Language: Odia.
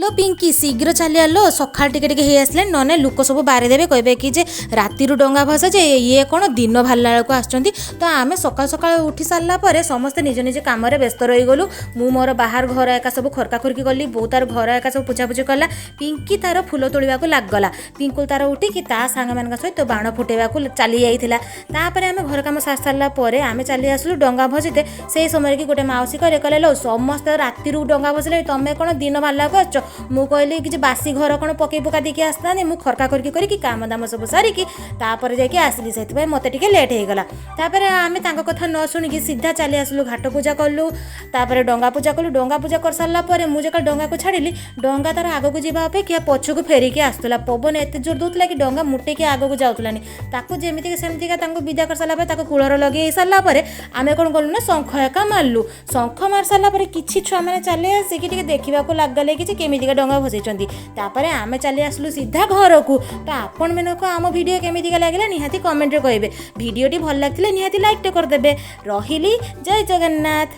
ଲୋ ପିଙ୍କି, ଶୀଘ୍ର ଚାଲି ଆଲୋ, ସକାଳ ଟିକେ ଟିକେ ହେଇ ଆସିଲାଣି। ନହେଲେ ଲୋକ ସବୁ ବାରିଦେବେ, କହିବେ କି ଯେ ରାତିରୁ ଡଙ୍ଗା ଭସା ଯେ ଇଏ କ'ଣ ଦିନ ବାହାରିଲା ବେଳକୁ ଆସୁଛନ୍ତି। ତ ଆମେ ସକାଳୁ ସକାଳୁ ଉଠି ସାରିଲା ପରେ ସମସ୍ତେ ନିଜ ନିଜ କାମରେ ବ୍ୟସ୍ତ ରହିଗଲୁ। ମୁଁ ମୋର ବାହାର ଘର ଏକା ସବୁ ଖରକା ଖରକି କଲି, ବୋଉ ତାର ଘର ଏକା ସବୁ ପୋଛାପୋଛି କଲା, ପିଙ୍କି ତାର ଫୁଲ ତୋଳିବାକୁ ଲାଗିଗଲା, ପିଙ୍କୁଲ ତାର ଉଠିକି ତା ସାଙ୍ଗମାନଙ୍କ ସହିତ ବାଣ ଫୁଟେଇବାକୁ ଚାଲି ଯାଇଥିଲା। ତାପରେ ଆମେ ଘର କାମ ସାରି ସାରିଲା ପରେ ଆମେ ଚାଲି ଆସିଲୁ ଡଙ୍ଗା ଭସିତେ। ସେଇ ସମୟରେ କି ଗୋଟେ ମାଉସୀ କହିଲେ, କହିଲେ ଲୋ, ସମସ୍ତେ ରାତିରୁ ଡଙ୍ଗା ଭସିଲେ, ତମେ କ'ଣ ଦିନ ବାହାରିଲାକୁ ଆସୁଛ? ମୁଁ କହିଲି କିଛି ବାସି ଘର କ'ଣ ପକେଇ ପକା ଦେଇକି ଆସିଥାନ୍ତି? ମୁଁ ଖରକା ଖରକି କରିକି କାମ ଦାମ ସବୁ ସାରିକି ତାପରେ ଯାଇକି ଆସିଲି, ସେଥିପାଇଁ ମୋତେ ଟିକେ ଲେଟ୍ ହେଇଗଲା। ତାପରେ ଆମେ ତାଙ୍କ କଥା ନ ଶୁଣିକି ସିଧା ଚାଲି ଆସିଲୁ, ଘାଟ ପୂଜା କଲୁ, ତାପରେ ଡଙ୍ଗା ପୂଜା କଲୁ। ଡଙ୍ଗା ପୂଜା କରିସାରିଲା ପରେ ମୁଁ ଯେତେବେଳେ ଡଙ୍ଗାକୁ ଛାଡ଼ିଲି, ଡଙ୍ଗା ତାର ଆଗକୁ ଯିବା ଅପେକ୍ଷା ପଛକୁ ଫେରିକି ଆସୁଥିଲା। ପବନ ଏତେ ଜୋର ଦେଉଥିଲା କି ଡଙ୍ଗା ମୁଟେଇକି ଆଗକୁ ଯାଉଥିଲାନି। ତାକୁ ଯେମିତିକି ସେମିତିକା ତାଙ୍କୁ ବିଦା କରିସାରିଲା ପରେ, ତାକୁ କୂଳରେ ଲଗେଇ ସାରିଲା ପରେ ଆମେ କ'ଣ କଲୁ ନା ଶଙ୍ଖ ଏକା ମାରିଲୁ। ଶଙ୍ଖ ମାରି ସାରିଲା ପରେ କିଛି ଛୁଆମାନେ ଚାଲି ଆସିକି ଟିକେ ଦେଖିବାକୁ ଲାଗିଗଲେ କିଛି କେମିତିକା ଡଙ୍ଗା ଭସେଇଛନ୍ତି। ତାପରେ ଆମେ ଚାଲି ଆସିଲୁ ସିଧା ଘରକୁ। ତ ଆପଣମାନଙ୍କୁ ଆମ ଭିଡ଼ିଓ କେମିତିକା ଲାଗିଲା ନିହାତି କମେଣ୍ଟରେ କହିବେ। ଭିଡ଼ିଓଟି ଭଲ ଲାଗିଥିଲେ ନିହାତି ଲାଇକ୍ଟେ କରିଦେବେ। ରହିଲି, ଜୟ ଜଗନ୍ନାଥ।